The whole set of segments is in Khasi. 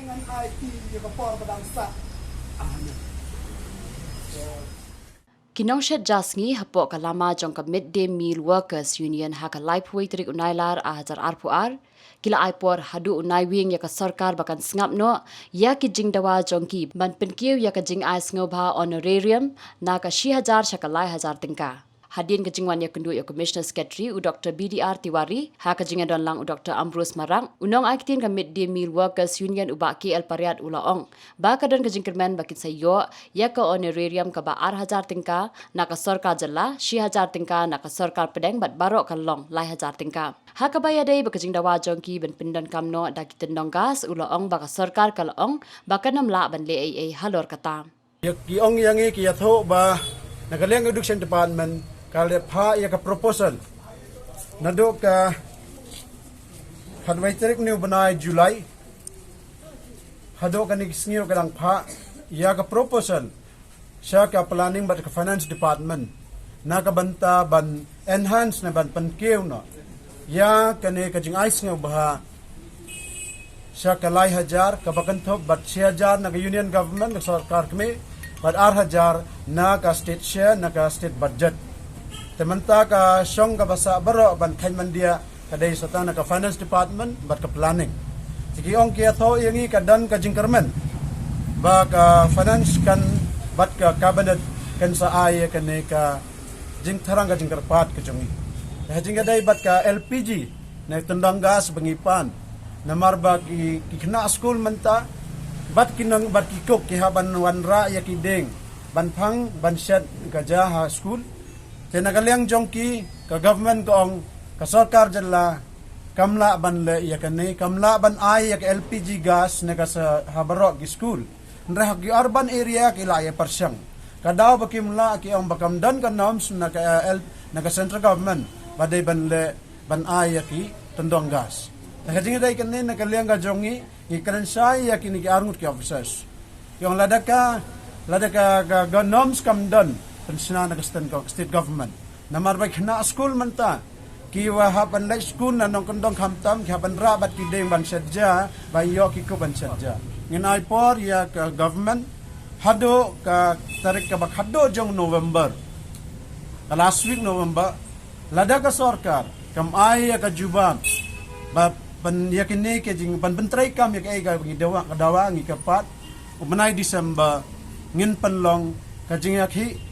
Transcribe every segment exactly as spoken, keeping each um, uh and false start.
Ki nongshet ja sngi hapoh ka lama jong ka Midday Meal Workers Union ha ka laiphew tarik u Nailar ar hajar arphew ar, ki la ai por haduh u Naiwieng ïa ka sorkar ba kan sngap noh ïa ki jingdawa jong ki ban pynkiew ïa ka jingai sngewbha honorarium na ka shi hajar sha ka lai hajar tyngka. Hadien ka jingwan ïakynduh ïa u Commissioner Secretary u Doctor B D R Tiwari, ha ka jingïadon lang u Doctor Ambrose Marak, u nongai ktien ka Midday Meal Workers Union u Bah K L Pariat u la ong ba ka don ka jingkyrmen ba kin sa ïoh ïa ka honorarium kaba ar hajar tyngka na ka sorkar jylla, shi hajar tyngka na ka sorkar pdeng bad baroh ka long lai hajar tyngka. Ha kaba ïadei bad ka jingdawa jong ki ban pyndonkam noh da ki tyndong gas, u la ong ba ka sorkar ka la ong ba kan ym lah ban leh ei ei halor kata. Ïa ki ong ïa ngi ki ïathuh ba na ka liang Education Department ka la phah ïa ka proposal naduh ka khatwei tarik une u bnai July haduh kane ka sngi ruh ka dang phah ïa ka proposal sha ka Planning bad ka Finance Department na ka bynta ban enhance ne ban pynkiew noh ïa kane ka jingai sngewbha sha ka lai hajar kaba kynthup bad shi hajar na ka Union Government, ka sorkar kmie, bad ar hajar na ka state share, na ka state budget. Te mynta ka shong kaba sah baroh ban kheiñ myndiah ka dei sa tang na ka Finance Department bad ka Planning. Te ki ong ki ïathuh ïa ngi ka don ka jingkyrmen ba ka Finance kan bad ka Cabinet kan sa ai ïa kane ka jingthrang ka jingkyrpad ka jong ngi. Te ha jingïadei bad ka L P G ne tyndong gas ba ngi pan, namar ba ki, ki khynnah skul mynta bad ki nong bad ki cook ki hap ban wanrah ïa ki dieng ban phang ban shet ka ja ha skul. Te na ka liang jong ki, ka government ka ong, ka sorkar jylla kam lah ban leh ïa kane, kam lah ban ai ïa ka L P G gas ne ka sa ha baroh ki skul. Hynrei ha ki urban area ki lah ïa pyrshang. Ka daw ba kim lah ki ong ba kam don ka norms na ka, eh, L-, na ka central government ba dei ban leh ban ai ïa ki tyndong gas. Na ka jingïadei kane na ka liang ka jong ngi, ngi kren shai ïa kine ki arngut ki officers. Ki ong lada ka, lada ka, ka, ka norms kam don pynshna na ka state, state government. Namar ba ki khynnah skul mynta kiwa hap ban leit skul na nongkyndong khamtam ki hap ban rah bad ki dieng ban shet ja, ban ïoh ki cook ban shet ja. Ngin ai por ïa ka government haduh ka tarik kaba khatduh jong November, ka last week November, lada ka sorkar kam ai ïa ka jubab ba ban ïa kine ki jing ban pyntreikam ïa kaei ka ngi dawa, ka dawa ngi kyrpad, u bnai December ngin pynlong ka jingïakhih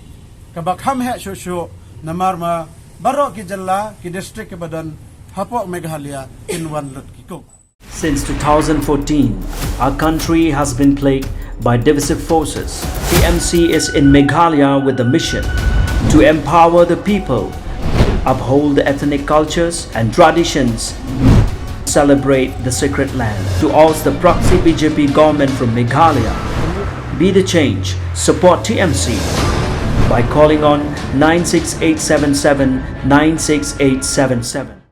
kaba kham heh shuh shuh, namar ma baroh ki jylla, ki district kiba don hapoh Meghalaya kin wan lut ki cook. Since two thousand fourteen, our country has been plagued by divisive forces. T M C is in Meghalaya with the mission to empower the people, uphold the ethnic cultures and traditions, celebrate the sacred land. To oust the proxy B J P government from Meghalaya, be the change, support T M C by calling on nine six eight seven seven nine six eight seven seven.